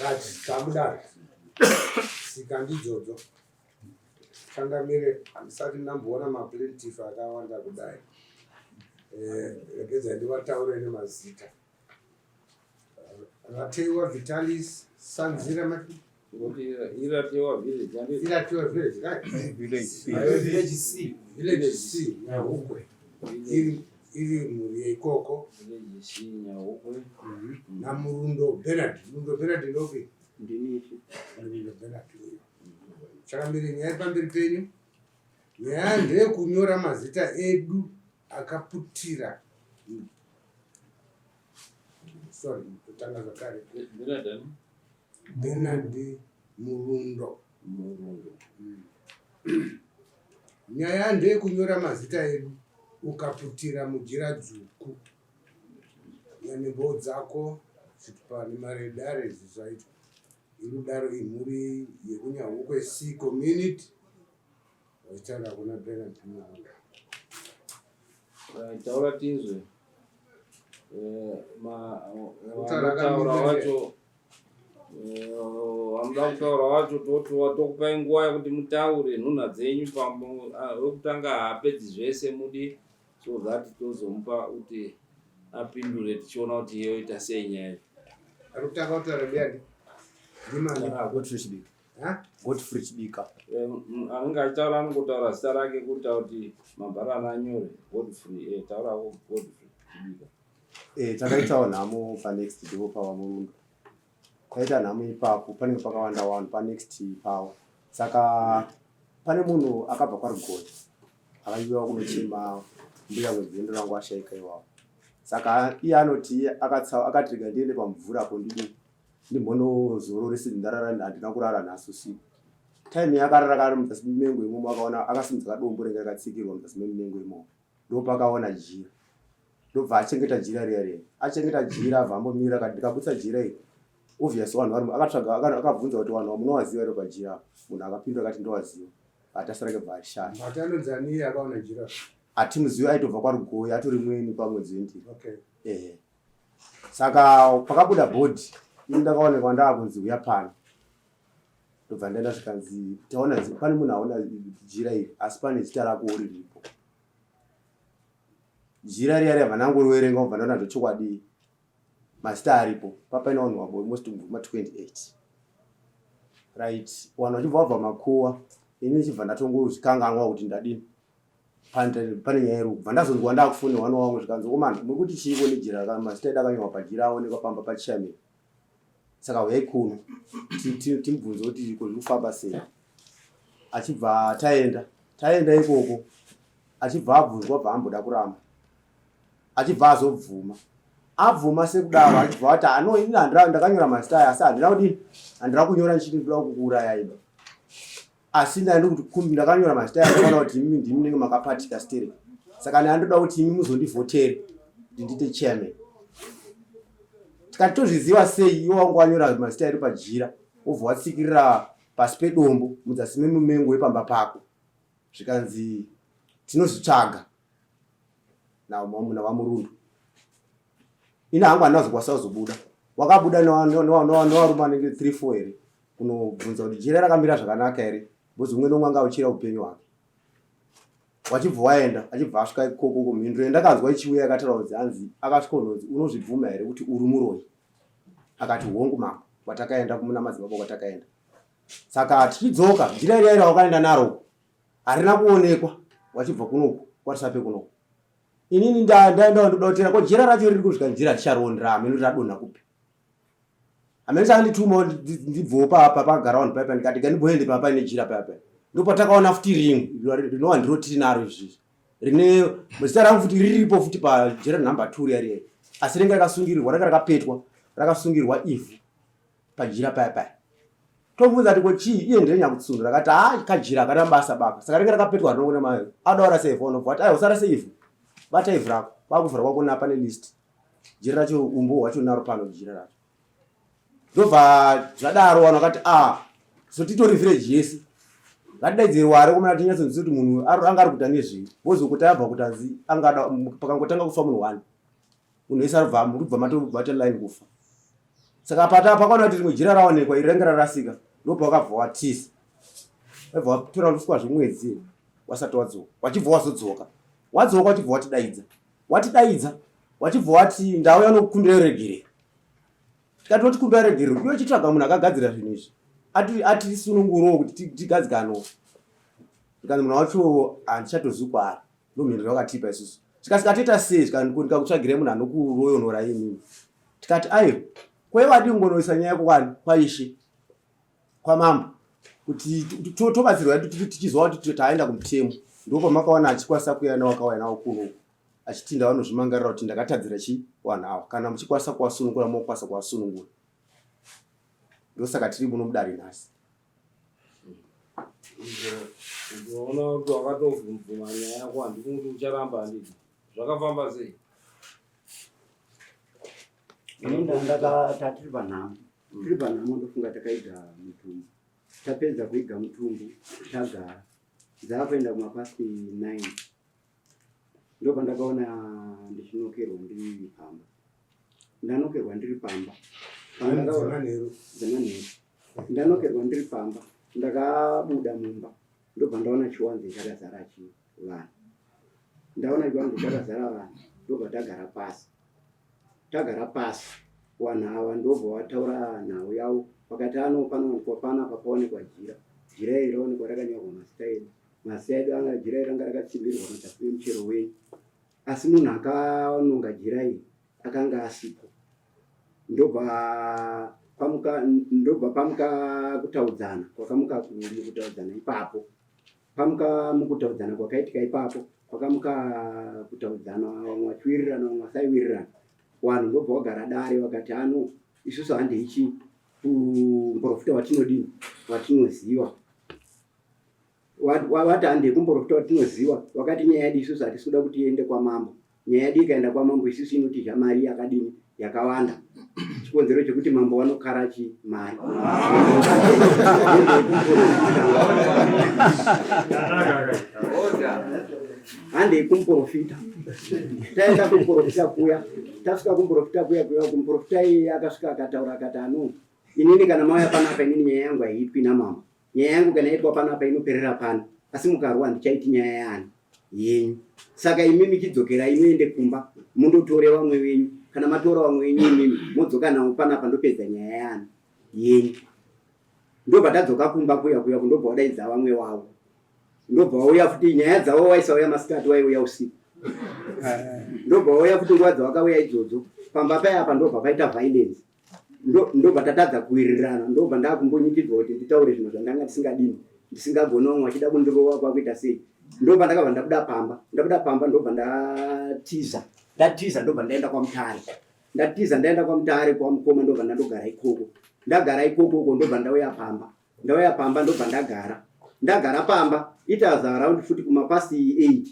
Right, tamudare. Tsika ndidzodzo. Changamire, handisati ndamboona maplaintiff akawanda kudai. Eh, regedza ndivataure nemazita. Rateiwa Vitalis Sanzira mati Iratewa village. Iratewa village, right? Village C. Village C. Village C, Nyahukwe. Iri iri mhuri yeikoko. Village C, Nyahukwe. NaMurundo Bernard. Murundo Bernard ndopi? Ndini ichi. Murundo Bernard uyo. Chakamire nyaya iri pamberi penyu. Nyaya ndeyekunyora mazita edu akaputira sorry kutanga zvakare Bernard ani? Bernard Murundo. Murundo. Nyaya ndeyekunyora mazita edu ukaputira mujira dzvuku nemboo dzako zvitupa nemaredare izvi zvaitwa irudaro imhuri yekuNyahukwe C community vachitaura kuna Bernard Murundo. Right, taura tizwe. Eh, ma Kutaura vanotaura akamira wacho eh, vanoda kutaura wacho totiwa tokupai nguva yekuti mutaure nhunha dzenyu pamwe ah, wekutanga haapedzi zvese mudi so that tozomupa kuti apindure tichiona kuti yoita sei nyaya. Ari kutanga kutaura ndiani? Ndimani? Godfrey Chibika. Ha? Godfrey Chibika. Eh, anenge achitaura anongotaura zita rake kuita kuti mabharani anyore Godfrey eh, taurawo Godfrey Chibika. Eh, takaitawo nhamo panext door pavamurundo. Taita nhamo ipapo panenge pakawanda vanhu panext pavo. Saka pane munhu akabva kwaRugoni akaiwa kunochema mbuya mwedzendo rangu ashaika iwawo. Saka iye anoti akatsa akati rega ndiende pamvura apo ndidi ndimbonozororese ndarara handina kurara nhasi usiku. Time yakarara kari muzasi memengo imomo akaona akasimudza kadombo ringe rakatsikirwa muzasi memengo imomo. Ndopakaona jira. Ndobva achengeta jira riya riya. Achengeta jira abva ambomira akati ndikabutsa jira iri. Obvious vanhu vari akatsvaga akabvunza kuti vanhu vamunowaziva here pajira apa. Munhu akapindura akati ndowaziva. But asara kebva ashaya. But anonzi ani iye akaona jira? Hatimuzivi aitobva kwaRugoyi atori mweni kwamwedzi wendiri. Okay. Ehe. Saka pakabuda bhodhi ini ndakaonekwa ndaakunzi uya pano. Ndobva ndaenda zvikanzi taona pane munhu aona jira iri asi pane zita rako riripo. Jira riya riya vanangoriwerenga ubva ndaona zvechokwadi mazita aripo papaina vanhu vabo almost ma 28 right vanhu vachibva vabva makuwa ini ndichibva ndatongozvikanganwa kuti ndadini pane nyaya iri kubva ndazonzwa ndakufonehwa newamwe zvikanzi komana muri kuti chiiko nejira mazita edu akanyorwa pajira aonekwa pamba pachairman saka huyai kuno timubvunze kuti ko zviri kufamba sei achibva taenda taenda ikoko achibva abvunzwa bva amboda kuramba achibva azobvuma abvuma sekudaro achibva ati ano ini handira ndakanyora mazita aya asi handina kudini handina kunyora ndichiti ndinoda kukuuraya iba asi ndandikuti ndakanyora mazita aya ndakaona kuti imi ndimi munenge makapatika sterek saka ndandoda kuti imi muzondivhotere kuti ndiite chairman tikati tozviziva sei iwe wangu wanyora mazita edu pajira wobva watsikirira pasi pedombo mudzasi memumengo wepamba pako zvikanzi tinozvitsvaga navaMurundu ini hangu handina kuzokwanisa kuzobuda wakabuda nevarume anenge 3 4 here kunobvunza kuti jira rakamira zvakanaka here because umwe nomwe anga uchira upenyu hwake wachibva waenda achibva asvika ikoko kumhinduro yandakanzwa ichiuya yakataura kunzi hanzi akasvika unonzi unozvibvuma here kuti uri muroyi akati hongu mambo kwatakaenda kumuna madzibaba kwatakaenda saka tichidzoka jira riya rawakaenda naro harina kuonekwa wachibva kunoku kwatisape kunoku inini ndaenda ndoda kutera ko jira racho riri kusvika njira ticharioni hameno radonha kupi hameno chakandituma ndibvowo pagara vanhu paya ndikati gandimboende papa ine jira paya paya ndopatakaona futi rimwe rinova ndiro tiri naro izvizvi rine zita rangu futi riripo futi pajira number 2 riya riya asi ringe rakasungirirwa ranga rakapetwa rakasungirwa ivhu pajira paya paya tobvunza kuti ko chii iye ndire nyakutsunda rakati ha kajira akana basa baba saka ringe rakapetwa rinongona mayo ada warasa ivhu anobva ati aiwa usarase ivhu bata ivhu rako kwakuvhura kwako napa nelist jira racho umbo hwacho naro pano jira racho ndobva zvadaro vanhu vakati a so titori village yese ngatidaidzire ware komana tinyatsonzwisa kuti munhu anga ari kuita nezvei bozi kuti abva kuti anzi angada pakangotanga kufa munhu one munhu wese arubva murubva matobata line kufa. Saka pata pakaona kuti rimwe jira raonekwa iri ranga rarasika, ndobva wakabva watiza. Wabva watora luswa zvemwedzi wasati wadzoka. Wachibva wazodzoka. Wadzoka wachibva watidaidza. Watidaidza wachibva wati ndauya nokukumbira regerero. Tikati notikumbira regerero iwe chitsvaga munhu akagadzira zvinhu izvi. Ati atisunungurewo kuti tigadzikanowo. Zvikanzi munhu wacho handichatozivi kwaari. Ndomhinduro yakatipa isusu. Tikati tikatoita sei zvikanzi ndikakutsvagirai munhu anokuroyonorai imimi. Tikati aiwa ko iwe wadii kungonoisa nyaya yako kwani kwaishe kwamambo kuti tobatsirwa tichizwa kuti taenda kumutemo. Ndopamakaona achikwanisa kuuya newakauya nawo kuno uku achiti ndavanozvimangarira kuti ndakatadzira chi vanhu ava kana muchikwanisa kuvasunungura mokwanisa kuvasunungura. Ndosaka tiri muno mudare nhasi. Unoona kuti wakatobvuma nyaya yako handiti kuti ucharamba handiti zvakafamba sei? Ini ndakata tiri panhamo tiri panhamo ndofunga takaiga mutumbu tapedza kuiga mutumbu tagara dzakuenda kumapasti 9 ndopandakaona ndichinokerwa ndiri pamba ndanokerwa ndiri pamba dzemanheru ndanokerwa ndiri pamba ndakabuda mumba ndobva ndaona chiwanze chakazara chi vanhu ndaona chiwanze chakazara vanhu ndobva tagara pasi tagara pasi vanhu ava ndobva wataura nhau yavo vakati ano panowanikwa panapa paonekwa jira jira iri raonekwa rakanyorwa mazita edu mazita edu anga jira iri ranga rakatsimbirwa madzasi memuchero wenyu asi munhu akanonga jira iri akanga asipo ndobva pamuka ndobva pamuka kutaudzana kwakamuka mukutaudzana ipapo pamuka mukutaudzana kwakaitika ipapo kwakamuka kutaudzana vamwe vachiwirirana vamwe vasaiwirirana vanhu ndobva wagara dare vakati ano isusu handeichi kumuprofita watinodini watinoziva Wati handei kumborofita watinoziwa wakati nyaya yedu isusu hatisi kuda kuti iende kwamambo. Nyaya yedu ikaenda kwamambo isusu inotidya mari yakadini yakawanda. Chikonzero chekuti mambo wanokara chi mari. Handei kumuporofita. Taenda kumuporofita kuya. Tasvika kumuporofita kuya kuya kumuporofita iye akasvika akataura akati ano inini kana mauya panapa inini nyaya yangu haiitwi namambo. Nyaya yangu kana yaitwa pano apa inoperera pano, asi mukarwa handichaiti nyaya yaani yenyu. Saka imimi chidzokerai muende kumba mundotore vamwe venyu. Kana matora vamwe venyu imimi modzoka navo panapa ndopedza nyaya yaani yenyu. Ndobva tadzoka kumba kuya kuya kundobva wadaidza vamwe wavo. Ndobva wauya futi nyaya dzavo waisauya masikati waiuya usiku. Ndobva wauya futi nguva dzawakauya idzodzo pamba paya apa ndobva paita violence. Ndobva tatadza kuwirirana ndobva ndakumbunyikidzwa kuti nditaure zvinhu zvandanga ndisingadini ndisingagoni vamwe vachida kundirova kwakuita sei ndobva ndakabva ndabuda pamba ndabuda pamba ndobva ndatiza ndatiza ndobva ndaenda kwamutare ndatiza ndaenda kwamutare kwamukoma ndobva ndandogara ikoko ndagara ikoko uko ndobva ndauya pamba ndauya pamba ndobva ndagara ndagara pamba it was around futi kumapast 8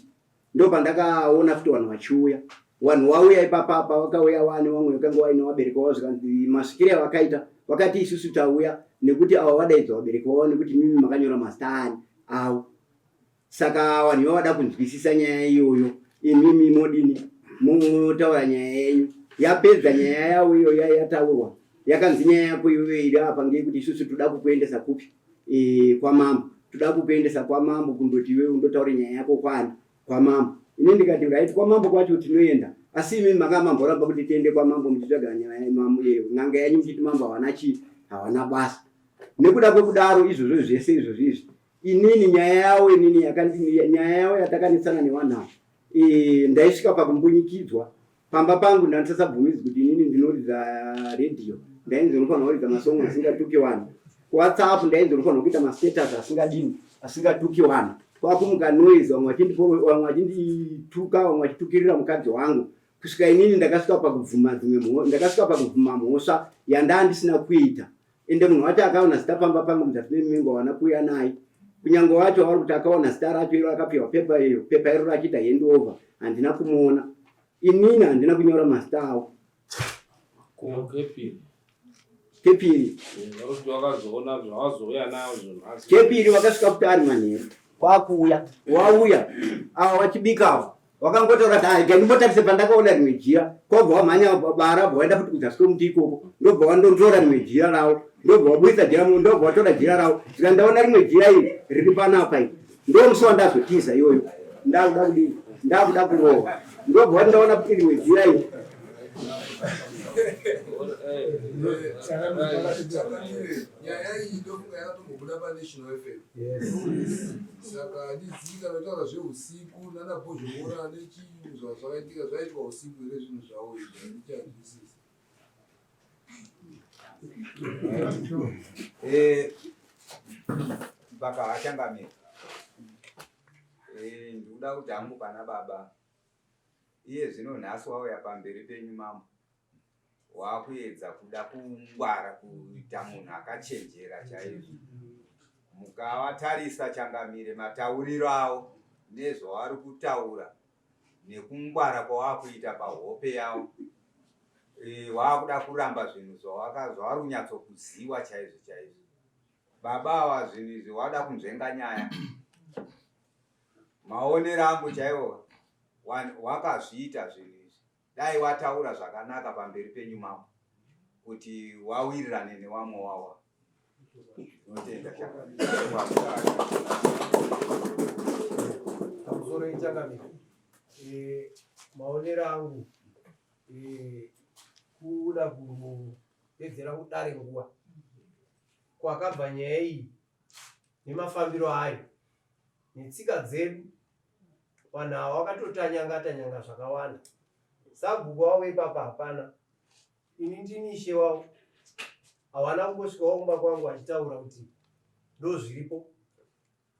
Ndopandakaona futi vanhu vachiuya. Vanhu wauya ipapapa vakauya vane vamwe vakanga vaine vabereki vavo zvikanzi masvikire avakaita vakati isusu tauya nekuti ava vadaidza vabereki vavo nekuti mimi makanyora mazita ani avo saka vanhu ivavo vada kunzwisisa nyaya iyoyo imimi modini motaura nyaya yenyu yapedza nyaya yavo iyo yataurwa yakanzi nyaya yako iyoyo iri apa ngeyekuti isusu toda kukuendesa kupi e, kwamambo toda kukuendesa kwamambo kundoti iwewe undotaure nyaya yako kwani kwamambo ini ndikati right kwamambo kwacho tinoenda asi imi manga mamboramba kuti tiende kwamambo muchitsvaga nyaya e, n'anga yenyu muchiti mambo hawana chii hawana basa nekuda kwekudaro izvozvo zvese izvozvo izvi inini nyaya yavo inini nyaya yavo yatakanetsana nevanhu ava e, ndaisvika pakumbunyikidzwa Pamba pangu ndandisasabvumidzwi kuti inini ndinoridza radio ndainzi unofanirwa kuridza masong asingatuki vanhu. KuWhatsApp ndainzi unofanirwa kuita mastatus asingadini asingatuki vanhu. Kwakumuka noise vamwe vachindituka vamwe vachitukirira mukadzi wangu kusvika inini ndakasvika pakubvuma dzimwe ndakasvika pakubvuma mhosva yandaa ndisina kuita ende munhu wacho akaona zita pamba pangu muzasi memengo hawana kuuya naye kunyange wacho wavari kuti akaona zita racho iro akapiwa pepa iyo pepa iro rachiita hand over handina kumuona Inini handina kunyora mazita avo. Ko kepiri. Kepiri. Wakazoona zvawazouya nazvo nhasi. Kepiri wakasvika kuti ari manheru. Kwakuuya. Wauya. Ava vachibika ava. Wakangotaura kuti ah, ndimbotarise pandakaona rimwe jira kwabva wamhanya bara bva waenda futi kudzasi kwemuti ikoko ndobva wandonzora rimwe jira ravo ndobva waburitsa jira ndobva watora jira ravo saka ndaona rimwe jira iri riri panapa iri ndomusi wandazotiza iyoyo ndakuda kudii ndakuda kurohwa ndobva wati ndaona kuti rimwe jira iri Nyaya iyi ndofunga yakatombobuda paNational FM. Saka handizivi kana kutaura zveusiku nana Bhozhongora nechii zvakaitika zvaitwa usiku here zvinhu zvavo izvi handichanzwisisi. Eh, mpaka achangamira eh, ndikuda kuti hangu pana baba iye zvino nhasi wauya pamberi penyu mambo wakuedza kuda kungwara kuita munhu akachenjera chaizvo mukavatarisa changamire matauriro avo nezvavari kutaura nekungwara kwawakuita pahope yavo e, wakuda kuramba zvinhu zvavari kunyatsokuziwa chaizvo chaizvo baba ava zvinhu izvi wada kunzvenga nyaya maonero angu chaiwo wakazviita zvinhu izvi dai wataura zvakanaka pamberi penyu mambo kuti wawirirane newamwe wawa Tinotenda Pamusoro ichangamire. Eh, maonero angu eh, kuda kupedzera kudare nguva kwakabva nyaya iyi nemafambiro ayo netsika dzedu vanhu ava vakatotanyanga tanyanga zvakawanda sabhuku wavo ipapa hapana Ini ndini ishe wavo. Hawana kumbosvikawo kumba kwangu achitaura kuti ndozviripo.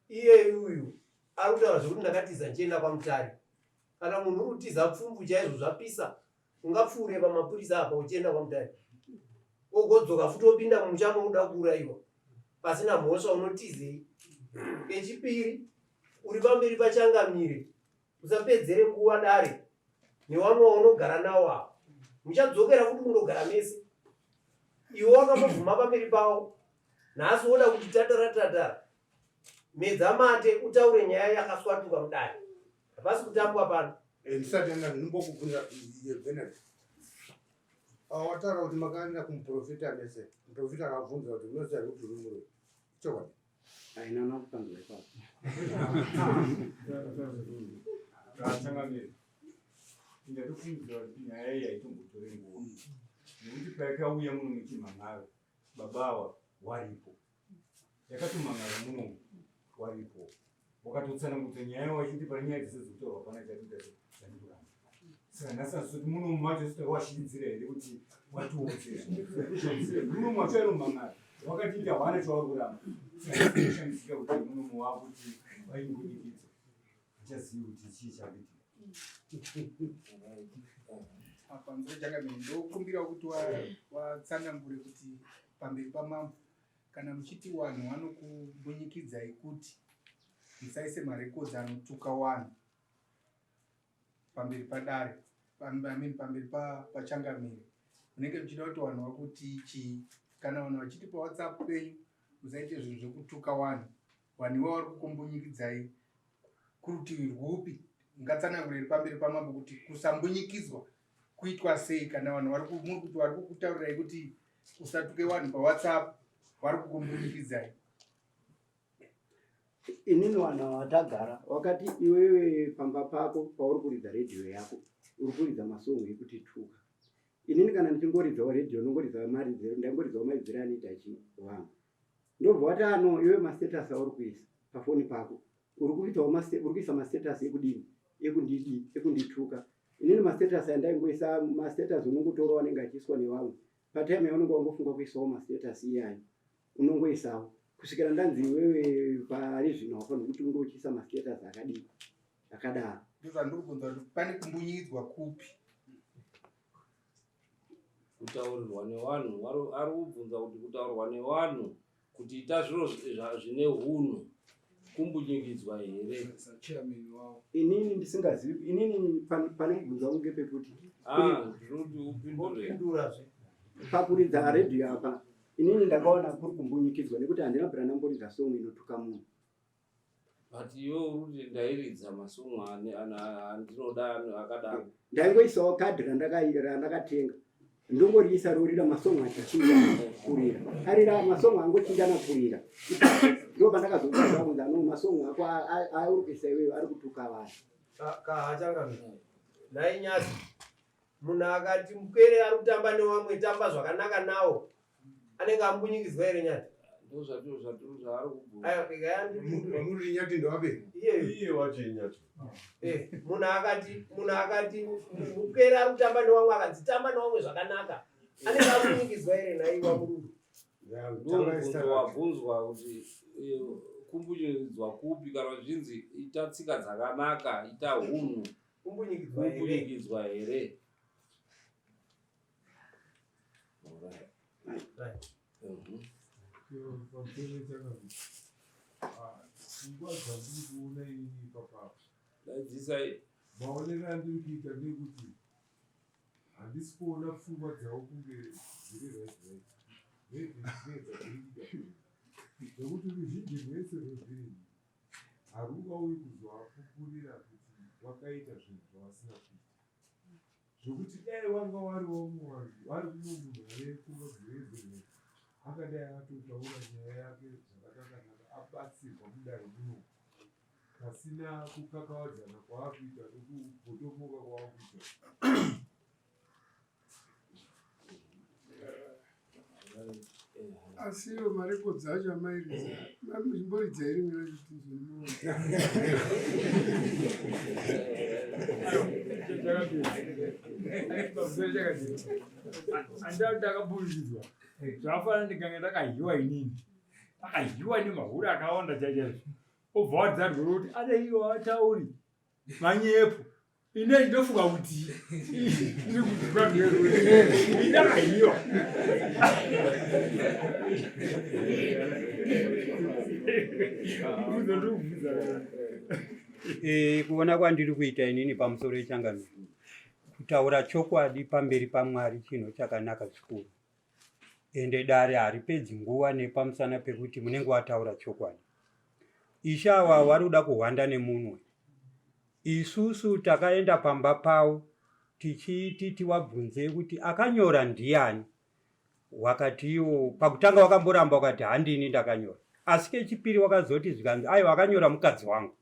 Iyeyu uyu ari kutaura zvekuti ndakatiza ndichienda kwaMutare. Kana munhu uri kutiza pfumvu chaizvo zvapisa ungapfuure pamapurisa apa uchienda kwaMutare. Wogodzoka futi wopinda mumusha maunoda kuurayiwa pasina mhosva unotizei? Kechipiri uri pamberi paChangamire Usapedzere nguva dare newamwe waunogara nawo ava. Muchadzokera futi kundogara mese. Iwe wakambobvuma pamberi pawo. Nhasi woda kuti tatara tatara. Medza mate utaure nyaya yakaswatuka mudare. Hapasi kutambwa pano. Eh, ndisati ndimbokubvunza Bernard. Ah, wataura kuti makaenda kumuprofita mese. Muprofita akabvunza kuti unoziva kuti uri muroyi. Chokwadi. Haina na kupanzwa ipapo. Changamire, ndatofungidzira kuti nyaya iyi haitombotore nguva nekuti payakauya muno muchimhan'ara baba ava waripo yakatomhan'ara muno waripo wakatotsanangudza nyaya wachiti pane nyaya dzese dzekutaurwa pana chatuita chandikuramba saka nhasi azoti muno macho sitawashiidzira here kuti watiwodzera muno macho anomhan'ara wakatiita hwana chauri kuramba saka shamisika kuti muno wakuti vaingunikidza achazivi kuti chii chakuitika pamusoro changamire ndokumbirawo kuti watsanangure kuti pamberi pamambo kana muchiti wanhu wanokumbunyikidzai kuti musaise marekodzi anotuka wanhu pamberi padare I mean pamberi pachangamire munenge muchida kuti vanhu vakuti chii kana vanhu vachiti pawhatsapp penyu musaite zvinhu zvekutuka vanhu vanhu ivo vari kukumbunyikidzai kurutivi rwupi ngatsananguriri pamberi pamambo kuti kusambunyikidzwa kuitwa sei kana vanhu vari muri kuti vari kukutaurirai kuti usatuke vanhu pawhatsapp vari kukumbunyikidzai Inini wana watagara wakati iwewe pamba pako pauri kuridza redhiyo yako uri kuridza masongo ekuti tuka. Inini kana ndichingoridzawo redhiyo ndongoridza maridziro ndaingoridzawo maridziro anoita chi vanhu. Ndobva wati ano iwe mastatus auri kuisa pafoni pako uri kuitawo uri kuisa mastatus ekudini ekundidi ekundituka. Inini mastatus andaingoisa mastatus unongotorawo anenge achiiswa nevamwe patime yaunenge wangofunga kuisawo mastatus iyayo unongoisawo kusvikira ndanzi iwewe pari zvino haufanirwi kuti unge uchiisa mastatus akadii akadaro ndozvandiri kunzwa kuti pane kumbunyikidzwa kupi kutaurirwa nevanhu ari kubvunza kuti kutaurirwa nevanhu kuti ita zviro zvine hunhu kumbunyikidzwa here inini ndisingazivi inini pane kubvunza wangu ngepekuti ah, ndinoti upindure pakuridza redhiyo apa Inini ndakaona kuri kumbunyikidzwa nekuti handina bvira ndamboridza song inotuka munhu. But iwe uri kuti ndairidza masong andinoda akadaro. Ndaingoisawo kadhi randakatenga ndongoriisa rorira masong achichinjana kurira arira masong angochinjana kurira ndo pandakazokuza kunzi ano masong ako auri kuisa iweyo ari kutuka vanhu. Kahachangamire nhai Nyasi munhu akati mupwere ari kutamba newamwe tamba zvakanaka nawo anenge ambunyikidzwa here nyati eh, munhu akati munhu akati mupwere ari kutamba newamwe akanzi tamba newamwe zvakanaka anenge ambunyikidzwa here nhaiwa murungu Ndomubvunzo wabvunzwa kuti eh, kumbunyikidzwa kupi kana zvinzi ita tsika dzakanaka ita hunhu kumbunyikidzwa here Pfungwa dzandiri kuona inini ipapapa daidzisai maonero andiri kuita ndeyekuti handisi kuona pfungwa dzavo kunge dziri right right maybe dzinenge dzavhiringika nekuti ruzhinji rwese rwevhiringi harungauyi kuzoapupurira kuti wakaita zvinhu zvawasina kuita zvekuti dai wanga wari wamwe vanhu vari kumwe munhu ane pfungwa dziredzerwe akadai atotaura nyaya yake zvakanakanaka abatsirwa mudare muno pasina kukakavadzana kwaakuita nekugotomoka kwaakuita Asi iwo marekodzi acho amairidza maimboridzai rimwe racho tinzwe nemuromo. Andau ndakaburikidzwa zvafanana ndikange ndakahiwa inini ndakahiwa nemahure akawanda chaizvo obva wadzarwa kuti adaiwa atauri manyepo Ine ndinofunga kuti ndiri kuziva ndakaiwa. Eh, kuona kwandiri kuita inini pamusoro yechangamire kutaura chokwadi pamberi pamwari chinhu chakanaka zvikuru ende dare haripedzi nguva nepamusana pekuti munenge wataura chokwadi ishe awa wari kuda kuhwanda nemunwe Isusu takaenda pamba pavo tichiti tiwabvunze kuti akanyora ndiyani. Wakati iwo pakutanga wakamboramba wakati handini ndakanyora. Asi kechipiri wakazoti zvikanzi aiwa akanyora mukadzi wangu.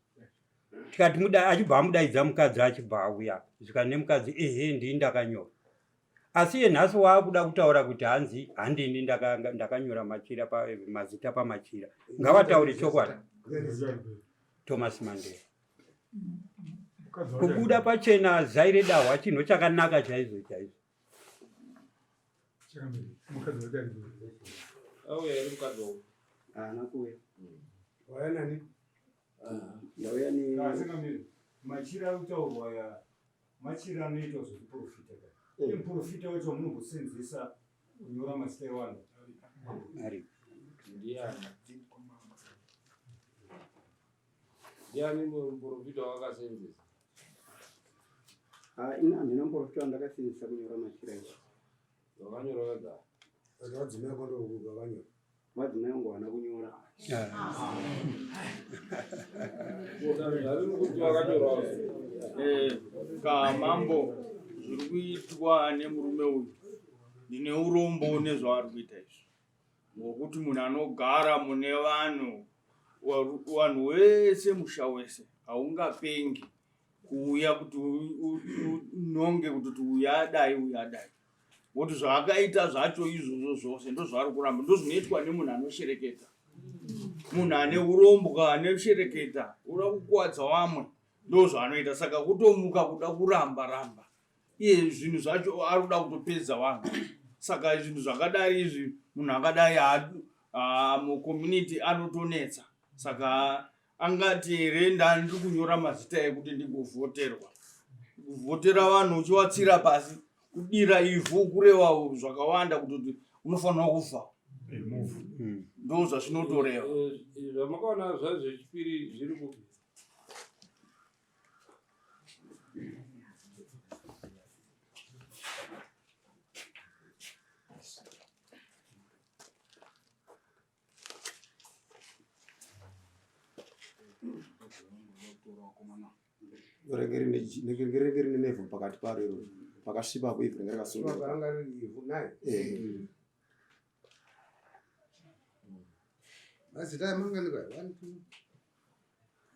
Tikati muda achibva amudaidza mukadzi achibva auya. Zvikanzi nemukadzi ehe ndini ndakanyora. Asi iye nhasi waakuda kutaura kuti hanzi handini ndakanyora machira pa, mazita pamachira. Ngavataure chokwadi. Thomas Mandela. Kubuda pachena zai redahwa chinhu chakanaka chaizvo chaizvo. Auya here mukadzi wako? Haana kuuya. Wauya nani? Ndauya ne machira ari kutaurwa aya machira anoitwa zvekuprofita ka eh. muprofita wacho wamunombosenzesa kunyora mazita evanhu ari ndiani Ndiani muprofita wakasenzesa? Ah, ini handina muprofita wandakasenzesa kunyora machira izvi. Wakanyora wega? Vadzimai vako ndovakanyora. Vadzimai vangu havana kunyora. Eh, kamambo zviri kuitwa nemurume uyu ndine urombo nezvaari kuita izvi ngokuti munhu anogara mune vanhu vanhu wese musha wese haungapengi kuuya kuti unonge kutoti uyu adai uyu adai ngokuti zvaakaita zvacho izvozvo zvose ndozvaari kuramba ndozvinoitwa nemunhu anoshereketa munhu ane urombwa anoshereketa uda kukuwadza vamwe ndozvaanoita saka kutomuka kuda kuramba ramba iye zvinhu zvacho ari kuda kutopedza vanhu saka zvinhu zvakadai izvi munhu akadai mucommunity anotonetsa saka angati here ndandiri kunyora mazita ekuti ndigovhoterwa kuvhotera vanhu uchivatsira pasi kudira ivhu kureva zvakawanda kutoti unofanira kufa ndo zvazvinotoreva eh, eh, zvamakaona zvazvechipiri zviri kupi Renge rine nevhu pakati paro iro pakasviba ivhu renge rakasungira. Ranga riri ivhu naye. Eh. Mazita emangani kwa? 1 2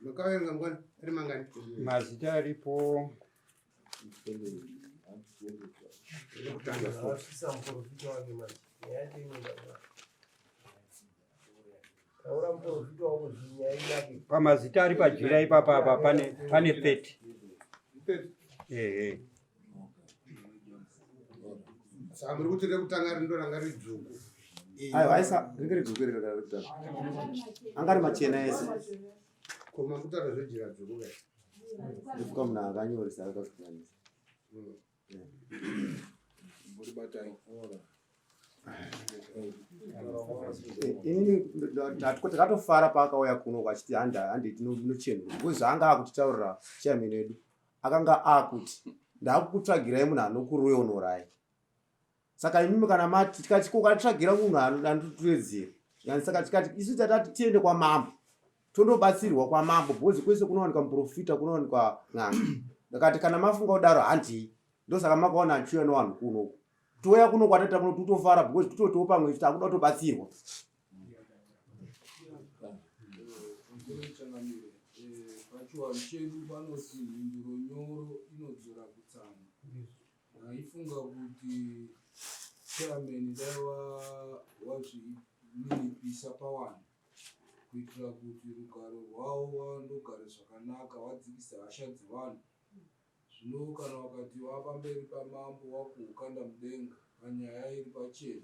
Makaverenga mangani? Ari mangani? Mazita aripo. Vasvitsa muprofita wake manje. Nyaya yacho inoda taura muprofita wako zvinyaya yake. Pamazita ari pajira ipapa apa pane 30. Ehe. Saka muri kuti rekutanga rindo ranga riri dzvuku. Aiwa, aisa ringe ridzvuku iri rekutanga. Anga ari machena ese. Ko makutaura zvejira dzvuku kai? Ndifuka munhu akanyoresa akazvikanganisa. Inini takatofara paakauya kuno achiti handi handi tinochenura because zvaanga akutitaurira chairman edu akanga akuti ndakukutsvagirai munhu anokuroyonorai. Saka imimi kana mati tikati ko ukatsvagira munhu anotiwedzera yani, saka tikati isu tatati tiende kwamambo tondobatsirwa kwamambo because kwese kunowanikwa muprofita kunowanikwa n'anga. Ndakati kana mafunga kudaro handii, ndosaka makaona achiuya nevanhu kunoku touya kuno kwatata kuno tutofara because tutotiwo pamwe isu takuda kutobatsirwa. Changamire, pachivanhu chedu panoti mhinduro nyoro inodzora kutsamwa. Ndaifunga kuti chairman dai wazvininipisa pavanhu kuitira kuti rugare rwavo vandogare zvakanaka, vadzikise hasha dzevanhu. Zvino kana wakati wapamberi pamambo wakuhukanda mudenga panyaya iri pachena,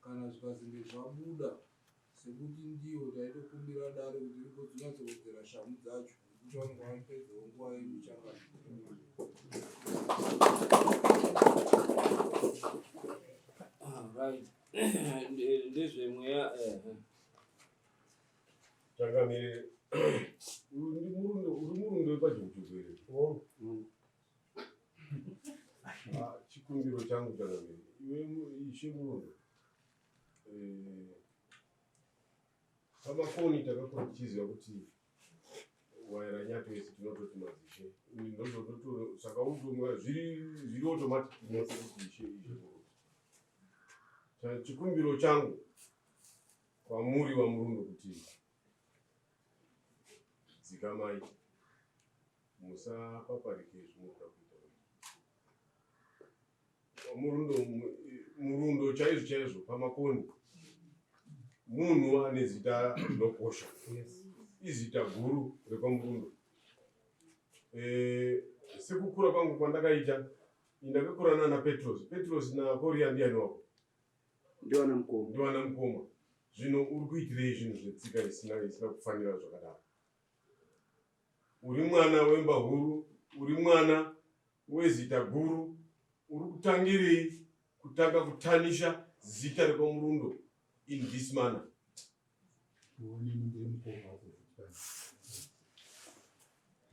kana zvikazenge zvabuda sekuti ndiwo taitokumbira dare kuti rigodzonyatsowedzera shamhu dzacho nekuti vanenge vapedzawo nguva yedu changamire. Right. Ndezvemweya. Changamire, uri murundo wepaJokujoku here? Chikumbiro changu changamire, iwe ishe murundo, pamakoni takakura tichiziva kuti waira nyato yese tinototi madzishe. Saka zviri automatic tinoti kuti ishe murundo. Chikumbiro changu kwamuri vamurundo kuti dzikamai, musapaparike zvinoda kuita murundo. Murundo chaizvo chaizvo pamakoni munhu ane zita rinokosha, izita guru rekwamurundo. Sekukura kwangu kwandakaita, ndakakura nana Petros. Petros naKoria ndiani wako? Ndiwana mukoma. Ndiwana mukoma. Zvino uri kuitirei zvinhu zvetsika isina kufanira zvakadaro? Uri mwana wemba huru, uri mwana wezita guru, uri kutangirei kutanga kutanisha zita rekwamurundo in this manner?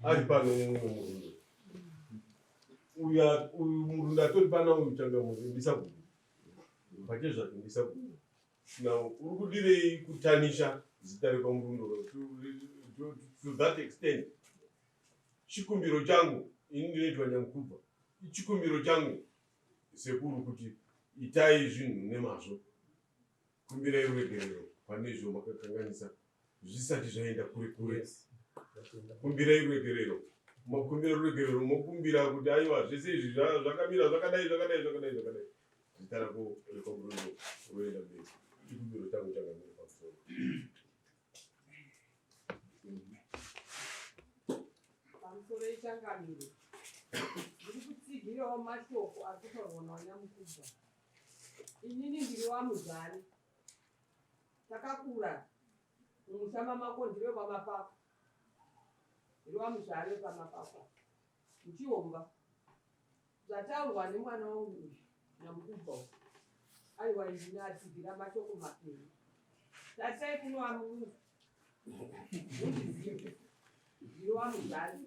Ari pano mumwe murundo uyu, uyu murundo atori pana uyu changamire ndisabhuku pachezvake ndisabhuku. Now uri kudirei kutanisha zita rekwamurundo to that extent? Chikumbiro changu ini ndinoitwa Nyamukubva, chikumbiro changu sekuru kuti itai zvinhu nemazvo, kumbirai ruregerero pane izvo makakanganisa zvisati zvaenda kure kure. Kumbirai ruregerero, makumbira ruregerero, mokumbira kuti aiwa zvese izvi zvakamira zvakadai zvakadai zvakadai zvakadai, zita rako rekwamurundo roenda mberi. Chikumbiro changu chakamira pamusoro. Pamusoro ichangamire, ndiri kutsigirawo mashoko ari kutaurwa naNyamukubva. Inini ndiri waMuzari, takakura mumusha mamako, ndiri wepamapako, ndiri waMuzari wepamapako muChihomba. Zvataurwa nemwana wangu uyu Nyamukubva uyu, aiwa ndinatsigira mashoko mapenyu. Tarisai kuno amurungu, mundizive ndiri waMuzari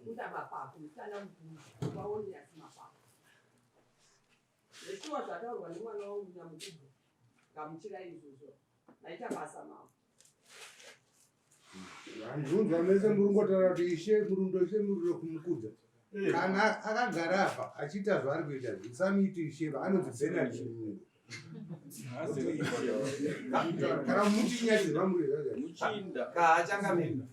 kunda mapako musana mukuru waOniasi Mapako. Zveshuwa zvataurwa nemwana wangu Nyamukubva, gamuchirai izvozvo, maita basa mavo. Vanzunzwa mese muri kungotaura kuti ishe murundo ishe murundo kumukudza. Kana akagara apa achiita zvaari kuita izvi, musamuiti ishe anonzi Bernard Chimundo. Kana muti nyati zvamuri Muchinda. Kaachangamira.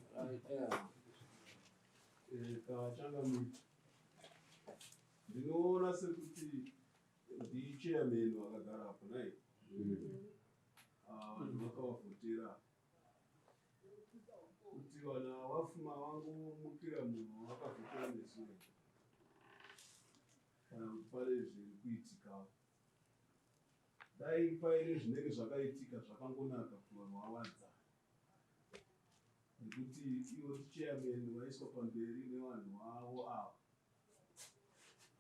Kaachangamira. Ndinoona sekuti ndichairman vakagara apo nai. Ah, vanhu vakavavhotera kuti vana vafuma vangomukira munhu wavakavhotera nesure kana kuti pane zviri kuitikawo. Dai paine zvinenge zvakaitika zvakangonaka kuti vanhu vawadzane nekuti ivo chairman vaiswa pamberi nevanhu vavo ava.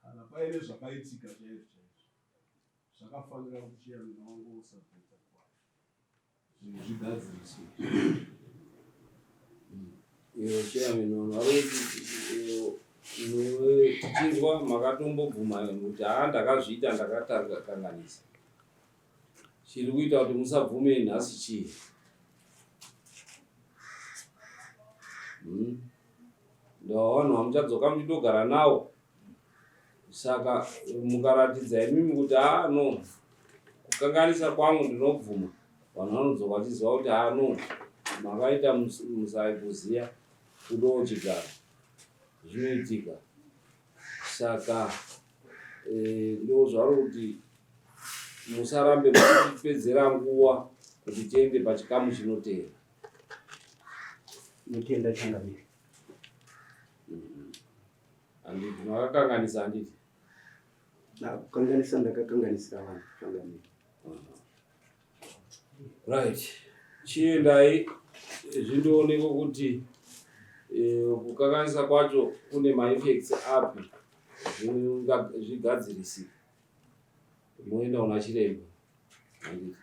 Kana paine zvakaitika chaizvo chaizvo zvakafanira kuti chairman vangosabvita kwayo zvinhu zvigadziriswe. Iyo chairman vanhu vari kuti tichinzwa makatombobvuma kuti haa ndakazviita ndakatakanganisa. Chiri kuita kuti musabvume nhasi chii? Ndavanhu vamuchadzoka muchitogara nawo saka mukaratidza imimi kuti haa no kukanganisa kwangu ndinobvuma vanhu vanodzoka vachiziva kuti haa no makaita musaikuziya kudowo chigaro zvinoitika saka eh, ndo zvauri kuti musarambe muchipedzera nguva kuti tiende pachikamu chinoteera Notenda changamire. Handiti makakanganisa handiti? Kukanganisa ndakakanganisira vanhu changamire. Right. Chiendai zvindoonekwa kuti eh, kukanganisa kwacho kune maeffects api zvigadzirisike. Moenda kuna chiremba. Handiti?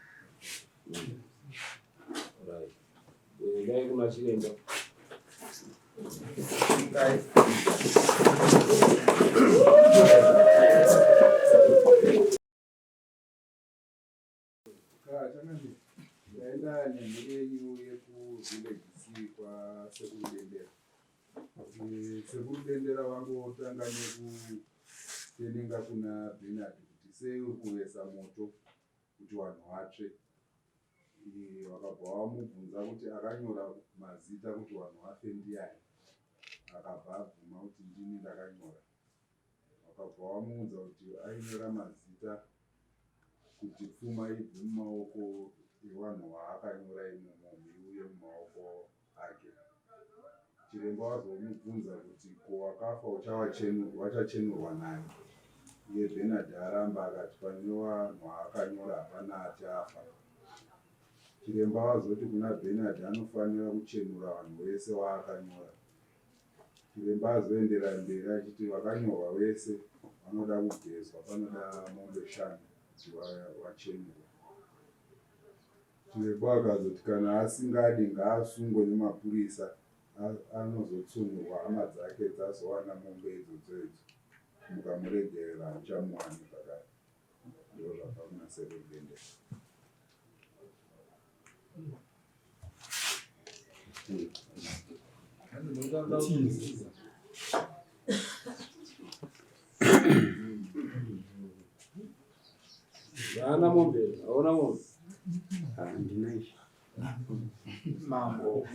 Right. Endai kuna chiremba. Ndaenda nenhuri yenyu yekuvillage C kwasekuru Dendera. Sekuru Dendera vangotanga nekutenenga kuna Bernard kuti sei uri kuvesa moto kuti vanhu vatsve. Vakabva vamubvunza kuti akanyora mazita kuti vanhu vafe ndiani. Akabva abvuma kuti ndini ndakanyora. Vakabva vamuudza kuti ainyora mazita kuti pfuma ibve mumaoko evanhu vaakanyora imomo iuye mumaoko ake. Chiremba vazomubvunza kuti ko wakafa vachachenurwa nani? Iye Bernard aramba akati pane vanhu vaakanyora hapana ati afa. Chiremba vazoti kuna Bernard anofanira kuchenura vanhu vese vaakanyora. Chiremba azoenderera mberi achiti vakanyorwa vese vanoda kugezwa panoda mombe shanu kuti vachenurwe. Chiremba akazoti kana asingadi ngaasungwe nemapurisa anozotsunurwa hama dzake dzazowana mombe idzodzo idzo mukamuregerera hamuchamuwani zvakare. Ndizvo zvabva kuna Sekuru Dendera. Haana mombe, hauna mombe. Handina izvi. Mambo.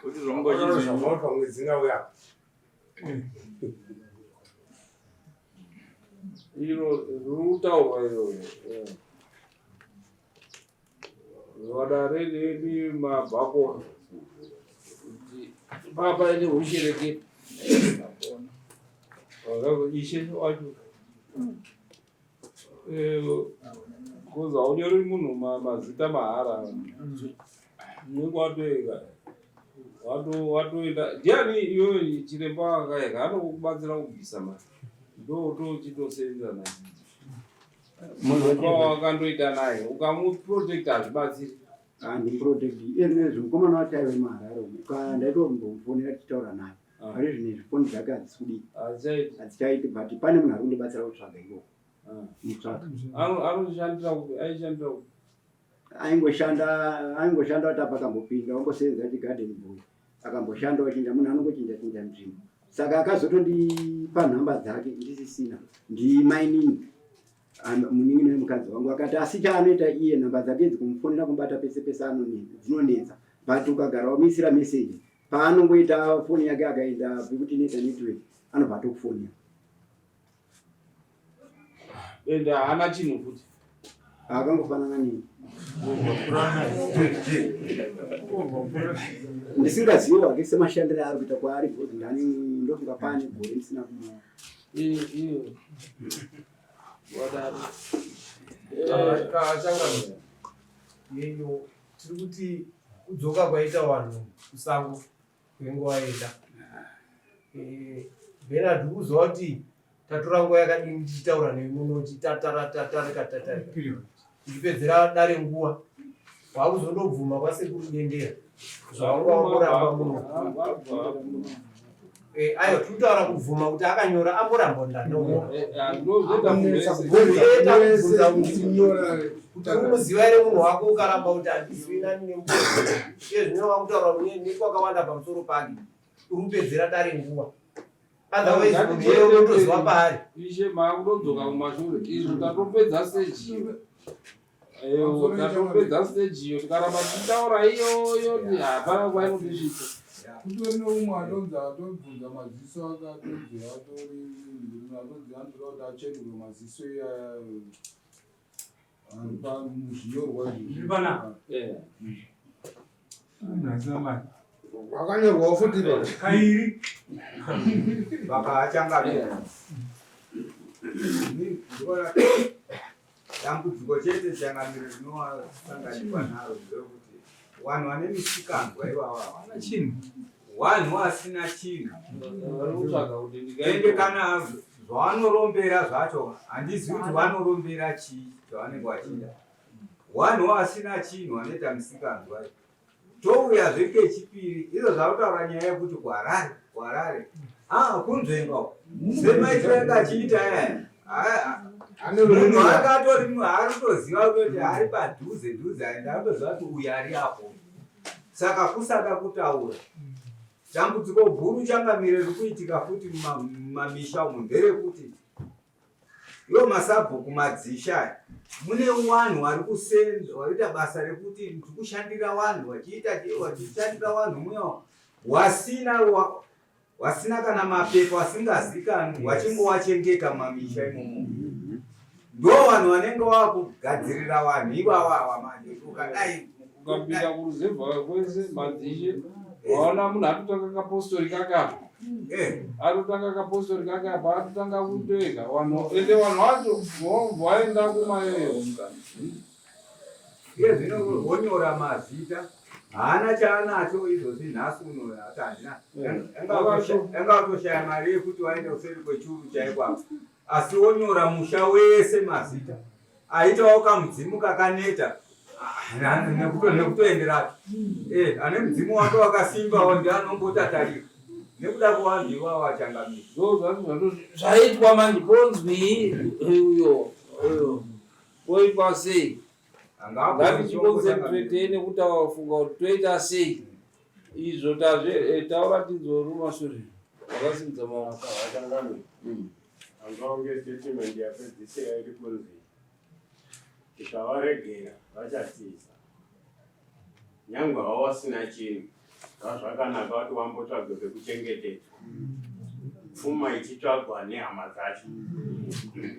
Kuti zvongo chizvo. Pamwe dzingauya. Iro riri kutaurwa iro. Vadare remi mabhako kuti papa ine hushereke. Ishe wacho. Because haunyori munhu mazita mahara. Unenge watoeka. Watoenda ndiani iyoyo chiremba akaeka anokubatsira kubvisa mari. Ndotochitosevenza naye. Munhu wakandoita naye ukamuprotecta hazvibatsiri. Handimuprotect iye nezvi mukomana wacho aive muHarare umu ndaitokumbomufonera tichitaura naye. Ah. Pari zvino izvi foni dzake hadzisi kudii hadzichaiti but pane munhu ari kundibatsira kutsvaga ikoko ah. mutsvaga anoshandira kupi aishandira kupi Aingoshanda aingoshanda kuti apa akambopinda wambosevenza chigarden boy akamboshanda wachinja munhu anongochinja chinja nzvimbo saka akazotondipa nhamba dzake ndisisina ndimainini munin'ina wemukadzi wangu akati asi chaanoita iye nhamba dzake idzi kumufonera kumubata pese pese dzinonetsa but ukagara wamuisira message paanongoita foni yake akaenda pekuti inoita network anobva atokufonera ende haana chinhu futi akangofanana nini ndisingazivi hake semashandire aari kuita kwaari because ndani ndofunga paane gore ndisina kumuona Changamira yeyo tiri kuti kudzoka kwaita vanhu kusango kwenguva yeda eh, Bernard ukuziva kuti tatora nguva yakadini tichitaura newe muno tichitatara tatarika tatarika tichipedzera dare nguva wakuzondobvuma kwasekuru dendera zvawanga wamboramba muno eh, aiwa tiri kutaura kubvuma kuti akanyora amboramba ndandomuziva here munhu wako ukaramba kuti handizivi nani nemuiye zvino wakutaura nekwakawanda pamusoro pake uri kupedzera dare nguva otherwise munhu unotoziva paari ishe maakutodzoka kumashure izvo tatopedza stage iyo tatopedza stage iyo tikaramba tichitaura iyoyo hapana kwainotisvitsa kutori neumwe atonzi atobvunza maziso ake atonzi atori atonzi anotoda kuti achenurwe maziso iyaya ari pamuzvinyorwa izvi panapa wakanyorwawo futi kairi vakachangamira dambudziko chete changamiro rinosanganikwa naro nderekuti vanhu vane misikanzwa ivava havana chinhu vanhu vasina chinhu ende kana zvavanorombera zvacho handizivi kuti vanorombera chii chavanenge vachida vanhu vasina chinhu vanoita misikanzwa Touyazve kechipiri izvo zvakutaura nyaya yekuti kuHarare kuHarare ah kunzvenga uko semaitiro anga achiita aya munhu anga atori ari kutoziva kuti ari padhuze dhuze aenda anotoziva kuti uyu ari apo saka kusada kutaura dambudziko guru changamire riri kuitika futi mumamisha umu nderekuti Iwo masabhuku madzishe aya mune wanhu wari kusenza warikuita basa rekuti ndikushandira wanhu wachiita wachishandira wanhu muya wasina wasina kana mapepa wasingazikanwi wachingowachengeta mumamisha imomo ndo vanhu vanenge wakugadzirira vanhu ivawawa manje ukadai ukapinda kuruzevha kwese madzishe waona munhu atotanga kapostori kake apa eh. atotanga kapostori kake apa atotanga kutoega vanhu ende vanhu vacho vaenda kumayoyo iye zvino wonyora mazita haana chaanacho izvozvi nhasi uno ati handina eh. anga watoshaya mari yekuti waende kuseri kwechuru chaiko apo asi wonyora musha wese mazita aitawo kamudzimu kakaneta ah, nekutoenderati eh, ane mudzimu wake wakasimbawo ndi anombotatarika nekuda kwevanhu ivavo achangamira zvaitwa manje ponzwii uyo uyo poitwa sei ngatichikonzentretei nekuti wafunga kuti toita sei izvo tazve eh, taura tinzwe rumashure wakasimudza maoko Angaonge statement yapedzisira iri kunzi tikavaregera vachatiza nyangwe havo vasina chinhu zvazvakanaka kuti wambotsvagwe pekuchengetedzwa pfuma ichitsvagwa nehama dzacho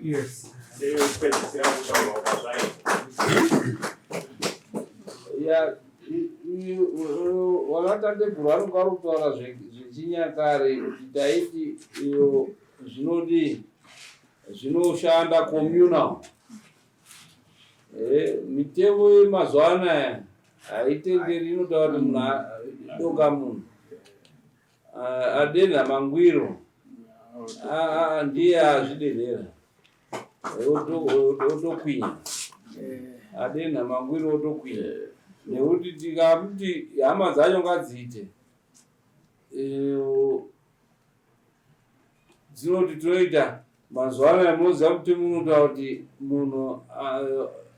yes seyopedzisira kutaurwa kwazvaita ya vanatateguru vanonga vari kutaura zvechinyakare kuti taiti iyo zvinodii zvinoshanda communal eh, mitemo yemazuva anaya haitenderi inotaura kuti munhu doka munhu adenha mangwiro ndiye azvidenhera otokwinya adenha mangwiro otokwinya nekuti tikamuti hama dzacho ngadziite eh, dzinoti toita mazuva anaya munoziva kuti munotaura kuti munhu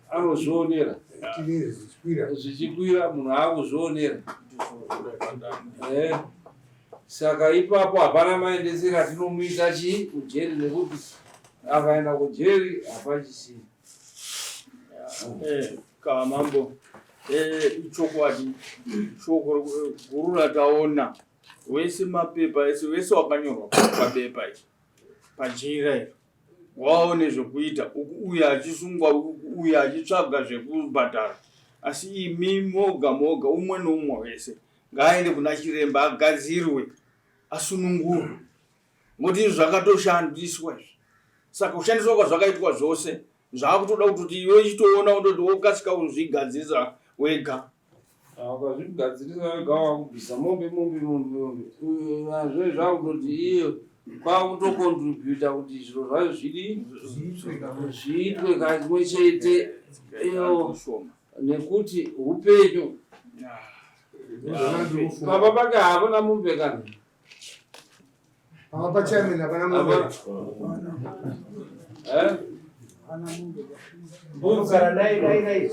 Anozvionera zvichikwira munhu akuzvionera. Eh. Saka ipapo hapana maendesero atinomuita chii kujeri nekuti akaenda kujeri hapachisina. Eh, kamambo eh, ichokwadi shoko guru rataona wese mapepa ese wese wakanyorwa pabepa iri pajira iri waone zvekuita uku uyo achisungwa uku uyo achitsvaga zvekubhadhara asi imi moga moga umwe neumwe wese ngaaende kuna chiremba agadzirwe asunungurwe ngokuti izvi zvakatoshandiswa izvi saka kushandiswa kwazvakaitwa zvose zvakutoda kutoti iwe chitoona kutoti wokasika kuzvigadzirisa wega ah, ukazvigadzirisa wega wakubvisa mombe mombe mombe mombe azve zvakutoti iyo kwakutocontributa kuti zviro zvacho zvidi zviitwe kamwe chete iyo nekuti upenyu baba pake havana mombe kana Papa pachairman hapana mombe. Eh? Mbugara dai dai dai.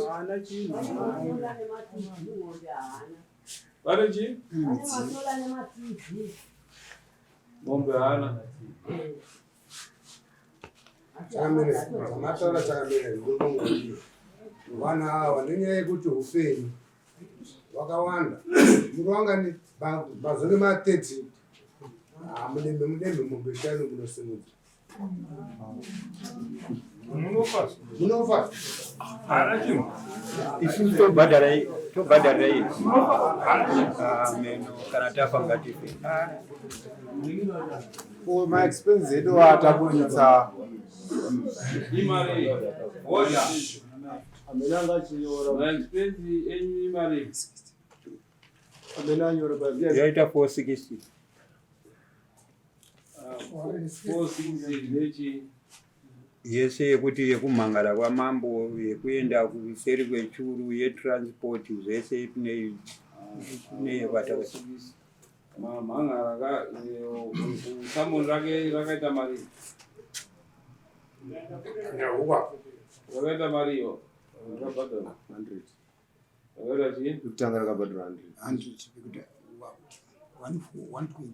Vane chii? Mombe haana. Chakamira, zvamataura chakamira ndinongoziva. Vanhu ava nenyaya yekuti upenyu wakawanda muri wangani mazove ma 30 ah, mudembe mudembe mombe shanu munosimudza munofa isu tobhadhara tobhadharira iyi ameno kana tafa ngatife ko maexpense edu ataburitsa imari Amene anga achinyora. Maexpense enyu imari. Amene anyora but yes. Yaita 460. 460 nechi yese yekuti yekumhangara kwamambo yekuenda kuseri kwechuru yetransport zvese neyekwataa mamhangara ka samoni rake rakaita mari rakaita mari iyo rakabhadhara 100 rakaita chii kutanga rakabhadhara 100 120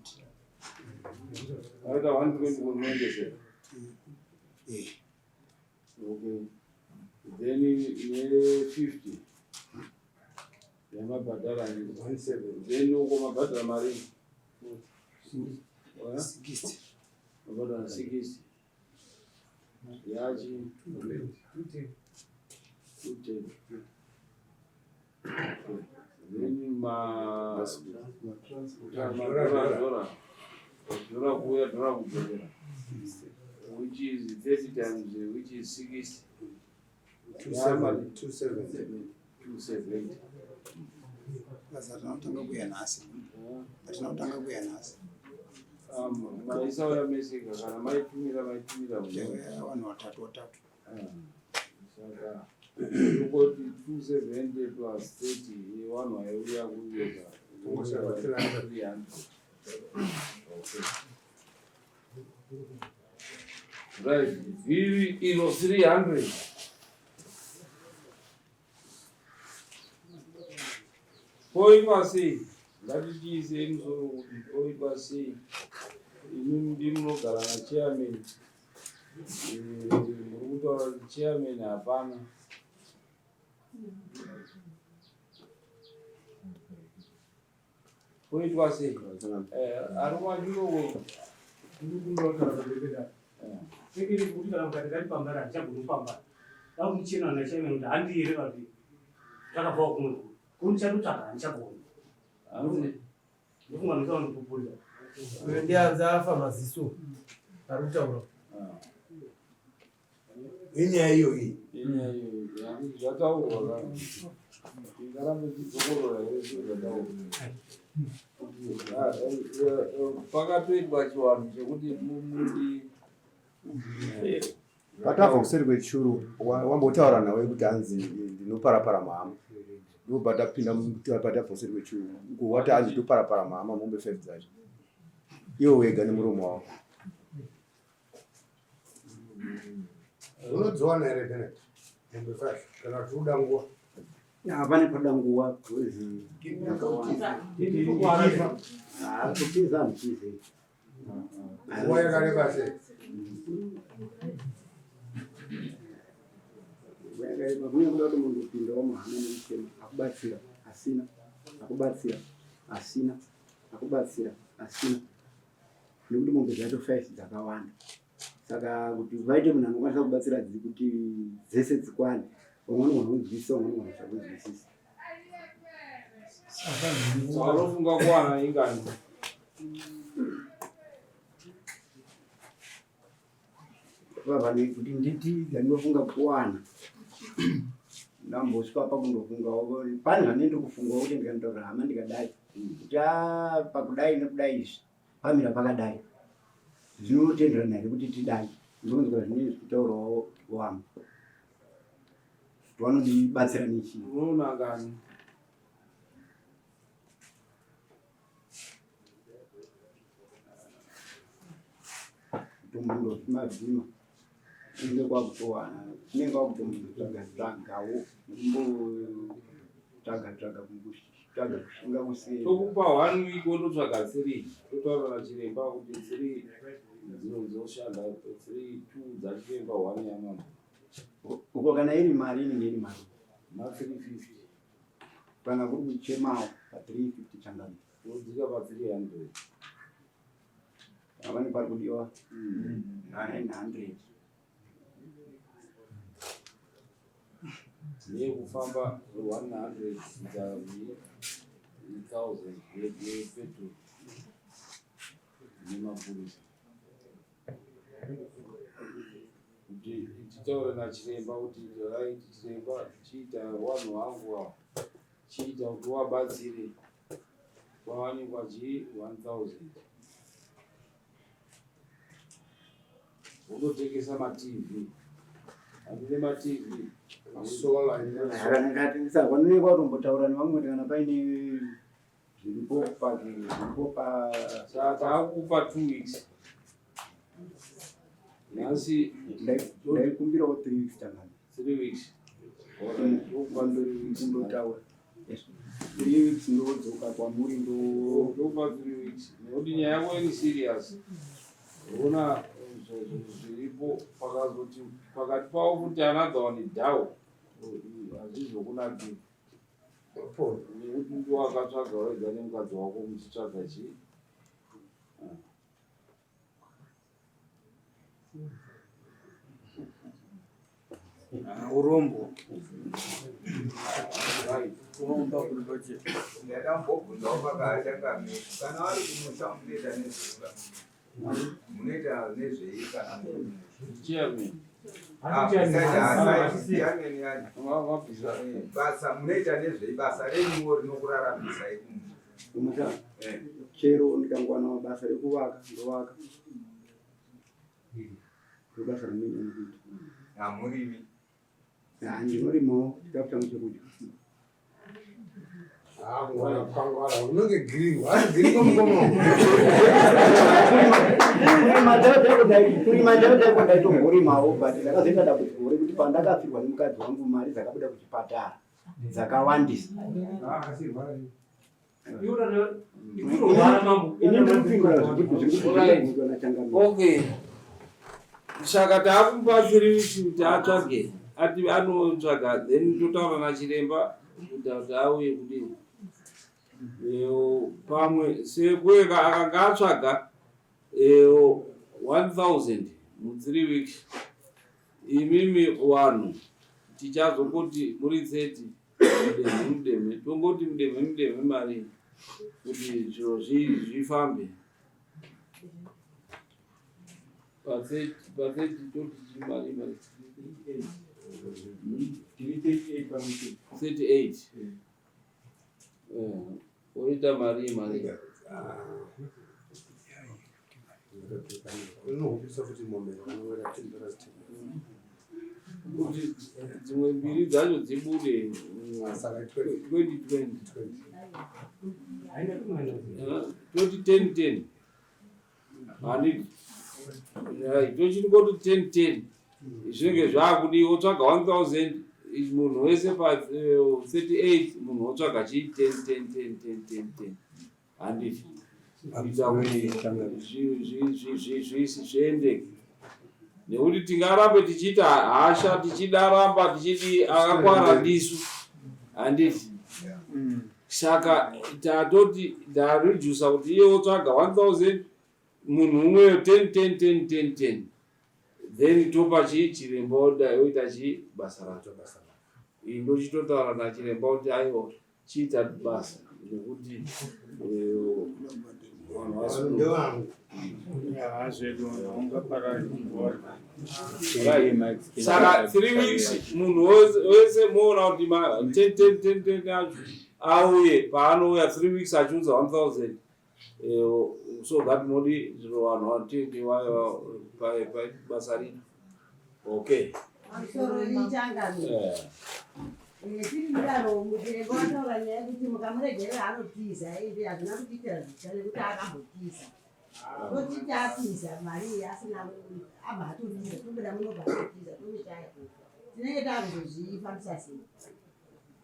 rakaita 120 kunoendesera eh okay then ne 50 yamabhadhara then uko mabhadhara mari 60 mabhadhara 60 yachi 210 then ma madhora dhora kuuya dhora kudzokera which is 30 times which is 60 270. Basa rinotanga kuuya nhasi. Hatina kutanga kuuya nhasi. Maisauya mese kana maitumira maitumira vanhu vatatu vatatu. Saka tongoti 270 plus 30 yevanhu vaiuya kuyeza 300. Okay. Right, vhiri iro 300. Poitwa sei? Ngatichiisei musoro kuti poitwa sei? Imi ndi munogara nachairman. Eh, muri kutaura kuti chairman hapana. Poitwa sei? Eh, ari kumashure uko. Sekiri kuti kana mukati kati pambara handichagoni kupambara. Dakuchena nachairman kuti handire vapi. Takabvawo kumwe kuri ndichatotsvaga handichagoni. Hanzi Ndofunga ndinotaura ndikupupurira. Uyo ndianzi afa maziso ari kutaura. Inyaya iyoyi. Inyaya iyoyi. Hanzi zvataurwa ka. Tingarambe tichidzokorora here zviro zvataurwa. Ah, eh, eh, eh, Pakatoitwa chivanhu chekuti mudi Patabva kuseri kwechuru wambotaura nawe kuti hanzi ndinoparapara mhama ndobva tapinda patabva kuseri kwechuru uko wati hanzi ndoparapara mhama mombe five dzacho iwe wega nemuromo wako Unodziwana here Bennett? Mombe 5 kana tikuda nguva. Hapana panoda nguva kutiza handitize. Nguva yakareba sei? Nguva yakareba kune kuda kuti munhu upindawo muhana nemutemo akubatsira asina akubatsira asina akubatsira asina nekuti mombe dzacho 5 dzakawanda. Saka kuti vaite munhu anokwanisa kubatsira kuti dzese dzikwane, vamwe vanogona kunzwisisa, vamwe vanogona kusakunzwisisa. Saka unofunga kuwana ingani? Vavane kuti nditi dzandinofunga kuwana ndambosvika pakundofungawo pane zvandinoita kufungawo kuti ndikandotaura hama ndikadai kuti ah, pakudai nekudai izvi pamira pakadai zvinotenderana here kuti tidai ndonzwa zvinenge zvichitaurawo wangu kuti vanondibatsira nechii unoona kani tombondovhima vhima unenge kwakutowana unenge kwakutombotsvaga tsvagawo kumbotsvaga tsvaga kumbotsvaga kushinga kusei tokupa one week wototsvaga three totaura nachiremba kuti three dzinozoshanda three two dzachiremba one yamama uko kana iri mari inenge iri mari ma 350 kana kuri kuchemawo pa 350 changani wodzika pa 300 Havani pari kudiwa 900. Nekufamba 100 1000 yepetrol nemapurisa kuti titaure nachiremba kuti right chiremba chiita wanhu wangu awa chiita kuti wabatsire Kwawanikwa chii 1000 unotengesa matv handine matv solar vanoneka vatombotaura nevamwe kuti kana paine zviripo pake zviripo pa saka taakukupa two weeks nhasi ndaikumbirawo three weeks tangani three weeks kundotaura three weeks ndodzoka kwamuri ndopa three weeks nekuti nyaya yako iri serious ona zviripo pakazoti pakati pavo kuti another one down hazvizokunakiri nekuti ndiwakatsvaga wega nemukadzi wako muchitsvaga chii Urombo. Urombo kuri pachena. Ndakambobvunzawo pakachangamira kana vari kumusha munoita nezvei munoita nezvei kana muri kumusha Chairman. Ah, basa munoita nezvei basa renyuwo rinokuraramisai kumusha chero ndikangowana basa rekuvaka ndovaka ndobasa randinonyanya kuita hamurimi ndinorimawo chikafu changu chekudya kurima chaiko chaiko ndaitomhorimawo but ndakazoita dambudziko rekuti pandakafirwa nemukadzi wangu mari dzakabuda kuchipatara dzakawandisa Okay. Saka taakupa three weeks kuti atsvage ati anotsvaga then totaura nachiremba kuti kuti auye kudini pamwe sekueka akanga atsvaga 1000 mu three weeks imimi vanhu tichazongoti muri 30 mudemhe mudemhe tongoti mudemhe mudemhe mari kuti zviro zvifambe patheti toti chimari mari 38 oita mari mari Unohupisa futi mombe vanowera 10 dollars 10. Kuti dzimwe mbiri dzacho dzibude Saka 2020 toti 10 10 handiti right tochingoti 10 10. Zvinenge zvaakudii wotsvaga 1000 munhu wese pa 38 eh, munhu wotsvaga chii 10 10 10 10 10 10 handiti kuita kuti zviendeke nekuti tingarambe tichiita hasha tichidaramba tichiti akakwara ndisu handiti saka tatoti ndaredusa kuti iye wotsvaga 1000 munhu umweyo 10 10 10 10 10 then topa chii chiremba oda oita chii basa racho iyi ndochitotaura nachiremba kuti aiwa chiita basa nekuti eh, vanhu vasununguka. Saka 3 weeks munhu wese moona kuti ma 10 10 10 10 acho auye paanouya 3 weeks achiunza 1000 eh, so that modi zviro vanhu vatete basa rino okay Pamusoro ichangamire. Eh. Eh, tiri mudaro muchiremba wataura nyaya yekuti mukamuregerera anotiza ende hazvina kutiitira zvitsva nekuti akambotiza. Totiti atiza mari iyi asina abva atotiza tobuda munobva atotiza tomushaya tinenge takuzozvifambisa sei?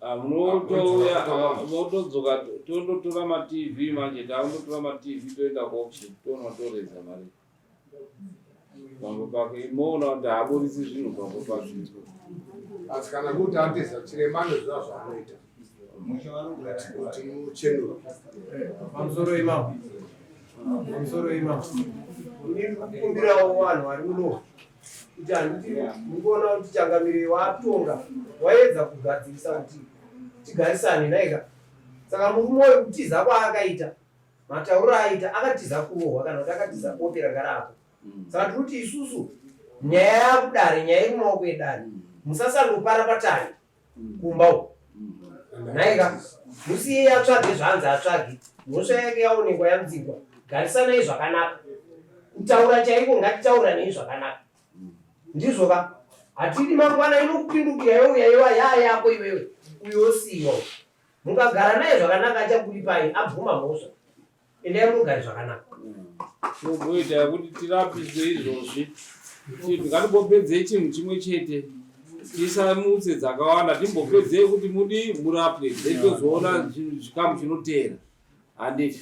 Ah, munotouya ah, motodzoka tondotora matv manje takundotora matv toenda kuauction toona toreza mari pamwe pake moona kuti haaburitsi zvinhu pamwe pake asi kana kuti atiza chiremba anoziva zvaanoita kuti muchenura pamusoro imambo pamusoro imambo ndikukumbirawo vanhu vari muno kuti handiti mukuona kuti changamire watonga waedza kugadzirisa kuti tigarisane naika saka murume uyu kutiza kwaakaita matauriro aaita akatiza kurohwa kana kuti akatiza bope ranga raapo saka tiri kuti isusu nyaya yakudare nyaya iri mumaoko edare musasandopara patare kumba uko nhaika musiyei atsvage zvaanzi atsvage mhosva yake yaonekwa yanzikwa garisanai zvakanaka kutaura chaiko ngatitauranei zvakanaka ndizvo ka hatidi mangwana inokupindukira youya yova yaa yako iwewe uyo osiyiwa Mukagara naye zvakanaka achakuripai abvuma mhosva. Endai munogare zvakanaka. Tomboita kuti tirapiswe izvozvi. Ngatimbopedzei chinhu chimwe chete. Tisamutse dzakawanda timbopedzei kuti mudi murapwe then tozoona zvikamu chinoteera. Handiti.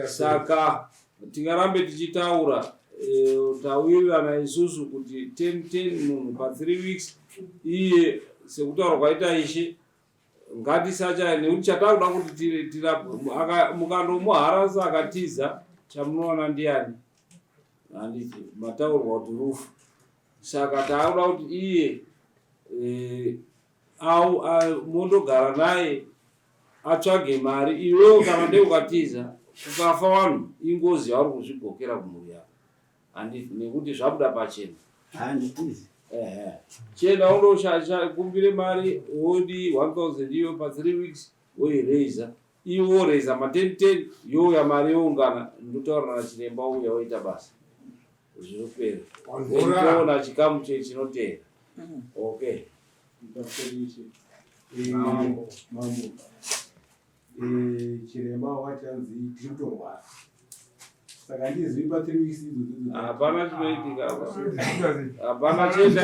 Saka tingarambe tichitaura eh, tawirirana isusu kuti 10 10 munhu pa 3 weeks iye sekutaura kwaita ishe ngatisacha nekuti chatakuda kuti tirapwe mukandomuharasa akatiza chamunowana ndiani handiti mataurwa kuti rufu saka taakuda kuti iye e, au mondogara naye atsvage mari iwewo kana nde ukatiza ukafa vanhu ingozi yauri kuzvigokera kumhuri yako handiti nekuti zvabuda pachena handitizi ehe chienda undokumbire mari wodi 1000 iyo pa 3 weeks woiraiser iwe woraiser ma 10 10 youya mari youngana ndotaura nachiremba uya woita basa zvinopera toona chikamu chinoteera okay Mambo, mambo. Eh, chiremba wati anzi tiri kutorwara saka handizivi pa three weeks idzodzo hapana chinoitika apa hapana chienda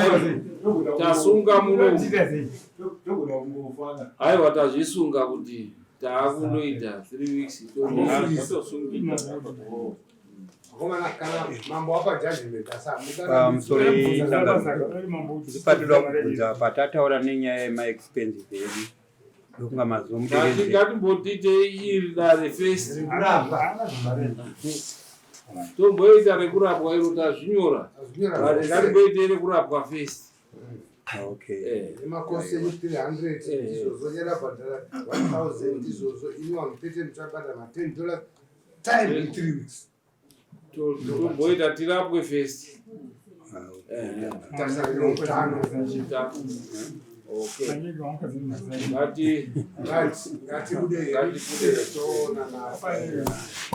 tasunga muno togona kungofana aiwa tazvisunga kuti taakundoita three weeks Vakomana kana mambo wapa judgment Pamusoro ndipatira kubvunza patataura nenyaya yemaexpenses edu ndokunga mazuva muderedze ngatimbotiite iri dare first tomboita rekurapwa iro tazvinyora but ngatimboite rekurapwa first okay nemakosi enyu 300 ndizvozvo nyarabhadhara 1000 ndizvozvo ini wangu 30 muchabhadhara ma 10 dollars time in 3 weeks Tomboita tirapwe first. Okay. Ngati right, ngatibude ngatibude toonana.